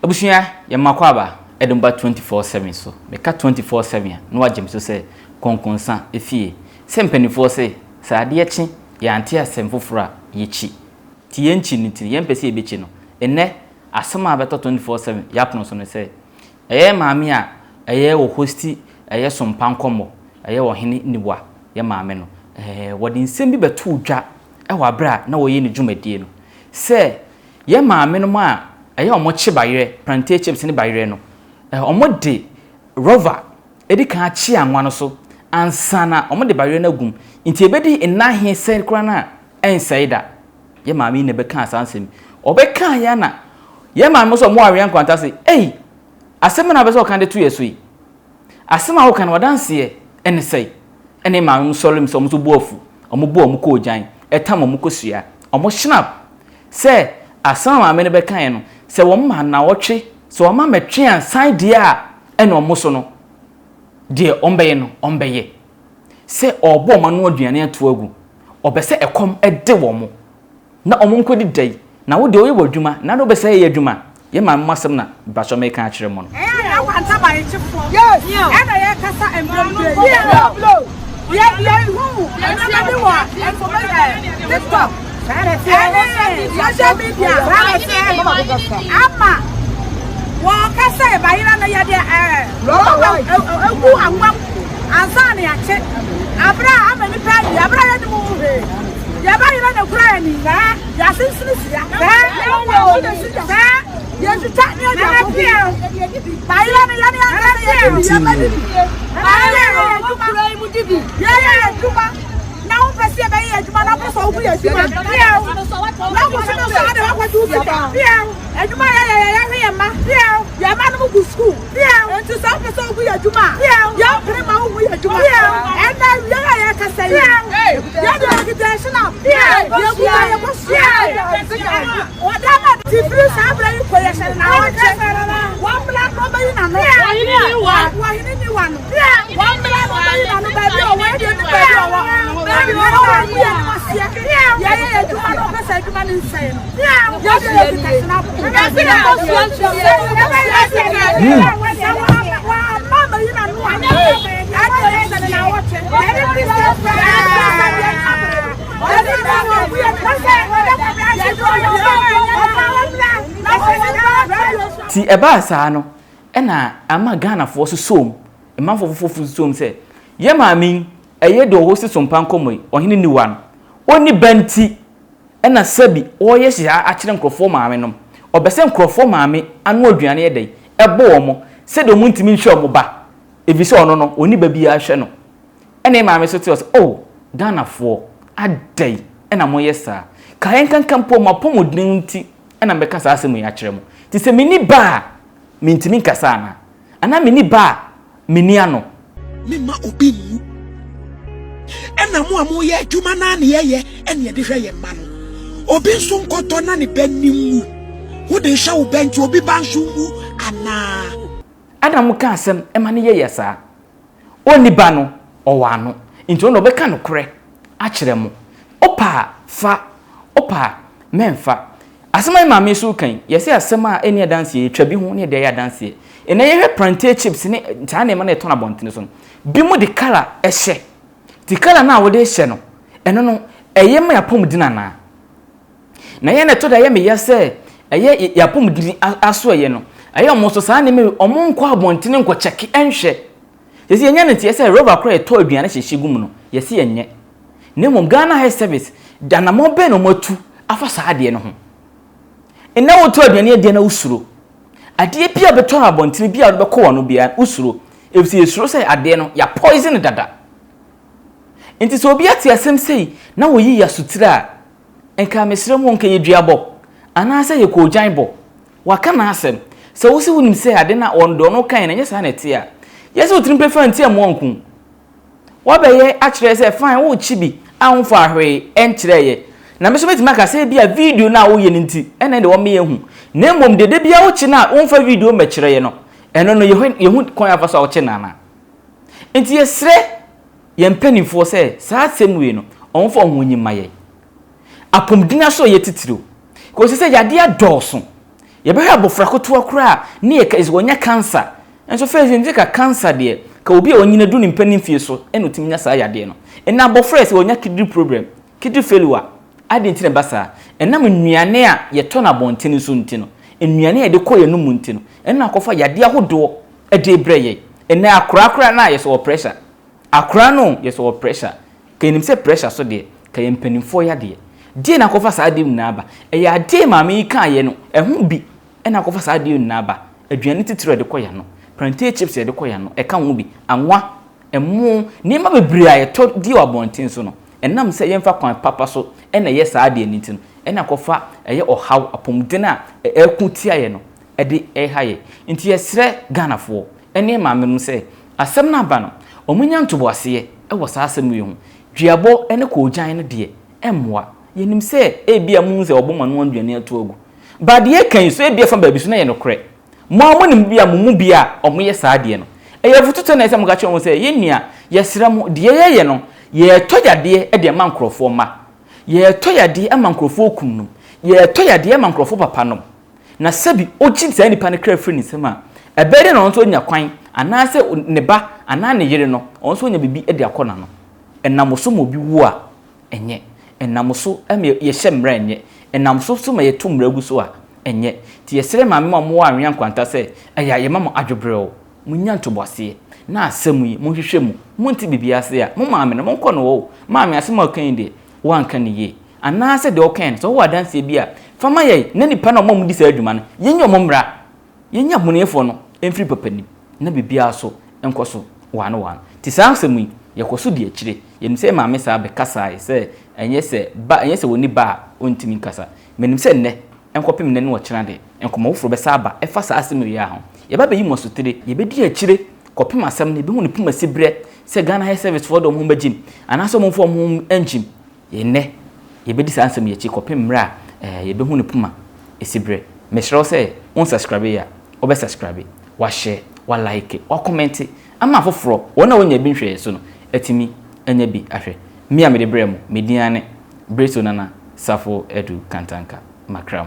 Abusua, yɛn mma akwaaba de mo ba 24/7 so. Meka 24/7 a, na wagye me so sɛ kɔnkɔnsa efie. Sɛ mpanimfoɔ se, sɛ adeɛ kye yɛante asɛm foforɔ a, yɛkyi. Nti yɛn kyi no nti no, yɛmpɛ sɛ yɛbɛkyi no. Nnɛ, asɛm a abɛtɔ 24/7 yɛapono so ne sɛ, ɛyɛ maame a ɛyɛ wɔ hosti ɛyɛ Sompa Nkɔmmɔ, ɛyɛ Ɔhene Niwa, yɛ maame no, ɛɛ wɔde nsɛm bi bɛtoo dwa wɔ aberɛ a na wɔyɛ ne dwumadie no, sɛ yɛn maamenom a ɛyɛ a wɔkye bayerɛ, plantain chips ne bayerɛ no, wɔde rɔva di kan akye anwa no so ansa na wɔde bayerɛ no agu mu. Nti ɛbɛdi nna ahe sɛn koraa no a ɛnsɛe da. Yɛn maame yi na ɛbɛkaa saa nsɛm yi. Ɔbɛkaa yɛ na yɛn maame nso a wɔwɔ Awea Nkwanta se, Ei, asɛm na wopɛ sɛ ɔka de to yɛ so yi? Asɛm a woka no, w'adanseɛ ne sɛn? Ɛnna yɛn maame no sɔre mu sɛ wɔn nso bo afu. Wɔbɔ wɔn koogyan, tam wɔn kosua, wɔhyena sɛ asɛm a maame no bɛkaeɛ no, sɛ wɔma nnawɔtwe, sɛ wɔma mmɛtwe ansan deɛ a, ɛnna wɔn so no, deɛ wɔbɛyɛ no, wɔbɛyɛ. Sɛ ɔrebɔ wɔn ano aduane ato agu, ɔpɛ sɛ ɛkɔm de wɔn. Na ɔmo nkɔdi da yi, na wo deɛ woyɛ w'adwuma, na ade wobɛsɛe yɛ adwuma, yɛ maame mo asɛm na mpakyɛw meka akyerɛ mo no. Ɛyɛ a yɛ kwanta ba ekyifoɔ ɛna yɛ kasa mbrɛmbrɛ yi yɛ yɛ hu nneɛma bi wɔ information tiktok ɛne social media ama wɔn kasa yɛ bayera no yɛ deɛ ɛɛ rɔba egu anwa mu ansa na yɛakye abere a ama nipa adi abere a yɛde mu hwee. Yɛbɛyera na kura yɛn ni. Yɛasensene sia. Yɛtwitwa ne yɛde akɔgu. Bayera no yɛne ankasa yɛdi bi yɛbɛdi bi. Bayera yɛ adwuma. Yɛyɛ adwuma. Na wopɛ sɛ yɛbɛyɛ adwuma na wopɛ sɛ wogu yɛ adwuma. Na wosome so ade wakɔgye wo sika. Adwuma yɛyɛ yɛhwɛ yɛn mma. Yɛn mma no mu gu sukuu. Enti sɛ wopɛ sɛ wogu yɛ adwuma a, yɛmpene ma wongu yɛ adwuma. Ɛnnɛ awiei a yɛrekasa yi, yɛn deɛ yɛkita yɛn hyena, yɛkuta yɛn kosua. Wɔda no adi firi saa berɛ yi kɔ yɛhyɛ no naawɔtwe. Wɔmmra na ɔbɛyi n'ano. Wɔhene ni wa no. Wɔmmra na ɔbɛyi n'ano baabi a ɔwɔ. Yɛn deɛ yɛnim baabi a ɔwɔ. Baabi a ɔwɔ ɔngu yɛn anim aseɛ. Yɛyɛ yɛn adwuma na ɔpɛ sɛ adwuma no nsɛe no. Nti ɛbaa saa no ɛna ama Ghanafoɔ sosɔɔ mu, mmanfoɔ foforɔ sosɔɔ mu sɛ, yɛ maame yi, ɛyɛ deɛ ɔwɔ si so mpa nkɔmmɔ yi, ɔhene Niwa no, ɔnni ba nti Ɛna sɛbi ɔɔyɛ hyeha akyerɛ nkorɔfoɔ maame nom. Ɔbɛ sɛ nkorɔfoɔ maame ano aduane yɛ dɛn? Ɛbɔ wɔn, sɛdeɛ wɔn ntumi nhwɛ wɔn ba, efisɛ ɔno no ɔnni ba biara hwɛ no. Ɛna yɛ maame nso te hɔ sɛ oh Ghanafoɔ adɛn ɛna moyɛ saa? Ka ɛnkanka mpo mo apɔmuden nti ɛna mɛka saa asɛm wei akyerɛ mo. Nti sɛ menni ba a mentumi nkasa anaa? Anaa menni ba a menni ano? Memma obi nwu. Ɛna mo a moyɛ adwuma no ara na yɛyɛ ɛne yɛde hwɛ yɛn mma no. Obi nso nkɔtɔ na ne ba ni nwu. Wode hwɛ wo ba nti obi ba nso nwu anaa? Adam ka asɛm ma no yɛ ya saa. Onni ba no, ɔwɔ ano. Nti ɔno ɔbɛka nokorɛ akyerɛ mo. Wopɛ a, fa, wopɛ a, mɛmfa. Asɛm a me maame nso reka yi, yɛse asɛm a ɛnni adanseɛ, yɛtwa bi ho na yɛde ayɛ adanseɛ. Nnɛ yɛhwɛ plantain chips ne saa nneɛma no a yɛtɔn abɔntene so no, binom de colour hyɛ. Nti colour no a wode hyɛ no, ɛno no, ɛyɛ ma yɛn apɔmuden anaa? Na yɛn na ɛtɔ da ɛyɛ me ya sɛ ɛyɛ yɛn apɔmuden asoɛyɛ no, ɛyɛ wɔn nso saa nneɛma yi, wɔn nkɔ abɔntene nkɔ kyɛke nhwɛ. Sɛsɛ yɛnya no nteɛ sɛ rɔba koraa yɛtɔ aduane hyehyɛ gu mu no, yɛse yɛnyɛ. Na mmom Ghana Health Service de anammɔn bɛn na wɔatu afa saa adeɛ no ho? Nnɛ wotɔ aduane adiɛ na wosuro. Adeɛ bi a wobɛtɔ no abɔntene bi a wode bɛkɔ w'ano biara wosuro. Ɛfiri sɛ yɛsuro sɛ adeɛ no yɛapoison no dada. Nti sɛ obi ate asɛm sei na wɔyi yɛ asotire a, nka mesrɛ mo nka yɛ duabɔ anaasɛ yɛ koogyan bɔ. Waka n'asɛm. Sɛ wo sɛ wonim sɛ ade no a ɔno deɛ ɔno kaeɛ no ɛnyɛ saa na ɛte a, yɛ sɛ wo tirim pɛ fa nti a mmoa nku wo. Woabɛyɛ akyerɛ sɛ fine worekye bi a womfaa hwee nkyerɛɛ yɛ. Na me nso mɛtumi aka sɛ ebia video no a woyɛ no nti ɛna ɛde wɔma yɛhu. Na mmom deɛ da biara wokye no a womfa video mmɛkyerɛ yɛ no, ɛno no yɛhu kwan a wofa so a wokye no anaa? Nti yɛsrɛ yɛn mpanimfoɔ sɛ saa asɛm wei no wɔmfa wɔn ho nyi mma yɛn. Apɔmuden asoɛeɛ titiriw. Kɔsi sɛ yadeɛ adɔɔso. Yɛbɛhwɛ abɔfra ketewa koraa a, ne yɛ sɛ wɔnya cancer. Nso first nti ka cancer deɛ, ka obi a ɔnyina du ne mpanin fie so ɛna ɔtumi nya saa yadeɛ no. Ɛna abɔfra yɛ sɛ wɔnya kidney problem, kidney failure. Adi nti na ɛba saa? Ɛnam nnuane a yɛtɔ no abɔnten so nti no, nnuane a yɛde kɔ yɛn mu nti no, ɛna akɔfa yadeɛ ahodoɔ ɛde brɛ yɛn. Ɛnɛ akora koraa na yɛ sɛ wɔ pressure. Akora no yɛ sɛ wɔ pressure. Ka yɛnim sɛ pressure so deɛ, ka yɛ mpanimfoɔ yadeɛ. Deɛ na akɔfa saa adeɛ nyinaa ba? Ɛyɛ adeɛ maame yi kaa yɛ no, ɛho bi ɛna akɔfa saa adeɛ nyinaa ba. Aduane titiri a yɛde kɔ yɛn no, plantain chips yɛde kɔ yɛn no, ɛka ho bi, anwa, ɛmo, nneɛma bebree a yɛtɔ di wɔ abɔnten so no, ɛnam sɛ yɛmfa kwan papa so ɛna ɛyɛ saa adeɛ no nti no, ɛna akɔfa ɛyɛ ɔhaw apɔmuden a ɛko tia yɛ no ɛde ɛha yɛ. Nti yɛsrɛ Ghanafoɔ ɛne maame no sɛ asɛm no aba no, wɔn nya ntoboaseɛ ɛwɔ saa asɛm yi ho. Duabɔ ɛne koogyan no deɛ, ɛmmoa. Yɛnim sɛ ebi a mu sɛ ɔbɔ ma no aduane ato agu badeɛ kan so, ebi afa baabi so na yɛ nokorɛ. Mo a mo nim bi a mo mu bi a ɔmo yɛ saa adeɛ no, ɛyɛ afututo na ɛsɛ mo ka kyerɛ wɔn sɛ, yɛn nua, yɛsrɛ mo, deɛ yɛyɛ no, yɛtɔ yadeɛ ɛde ama nkurɔfoɔ ma, yɛtɔ yadeɛ ama nkurɔfoɔ kum nom, yɛtɔ yadeɛ ama nkurɔfoɔ papa nom. Na sɛbi ogyi saa nipa no kra firi ne nsam a, ɛbɛyɛ dɛ na ɔno nso nya kwan anaasɛ ne ba anaa ne yere no, ɔno nso nya biribi de akɔ n'ano. Ɛnam so ma obi wu a, ɛnyɛ ɛnam so ma yɛhyɛ mmerɛ, ɛnyɛ ɛnam so so ma yɛto mmerɛ gu so a, ɛnyɛ. Nti yɛsrɛ maame ma mowɔ Anwea Nkwanta sɛ ɛyɛ a yɛma mo adwoberɛw, monya ntoboaseɛ na asɛm yi monhwehwɛ mu. Monte biribi ase a, mo maame no monkɔ no wɔ maame asɛm a ɔka yi deɛ, woanka ne yie anaasɛ deɛ ɔka no sɛ wowɔ adanseɛ bi a, fama yɛn na nipa na ɔma mu di saa adwuma no, yɛnyɛ ɔmo mmra, yɛnyɛ abɔneɛfoɔ no mfiri papa nim na biribiara so nkɔ so waano waano. Nti saa asɛm yi yɛkɔ so di akyire. Yɛnim sɛ maame saa bɛkasa sɛ ɛnyɛ sɛ ba, ɛnyɛ sɛ wɔni ba a ɔntumi nkasa. Menim sɛ nnɛ nkɔpem nnɛ ne wɔkyena de, nkɔmmɔ foforɔ bɛsa aba ɛfa saa asɛm yi ho. Yɛba bɛyi mo asotire, yɛbɛdi akyire kɔpem asɛm no yɛbɛhu ne poma si berɛ sɛ Ghana Health Service foɔ de ɔmo ho bɛgyim anaasɛ ɔmo mfa ɔmo ho nkyim. Yɛnnɛ yɛbɛdi saa asɛm yi akyi kɔpem mmerɛ a yɛbɛhu ne poma esi berɛ. Mesrɛ wo sɛ wo subscribe yi a, wobɛ subscribe, wahyɛ, wa like, wa comment ama afoforɔ, wɔn a wɔnya bi nhwɛeɛ so no atumi anya bi ahwɛ. Me a mede brɛ mo, me din ane Breso Nana Safo Edu Kantanka Makram.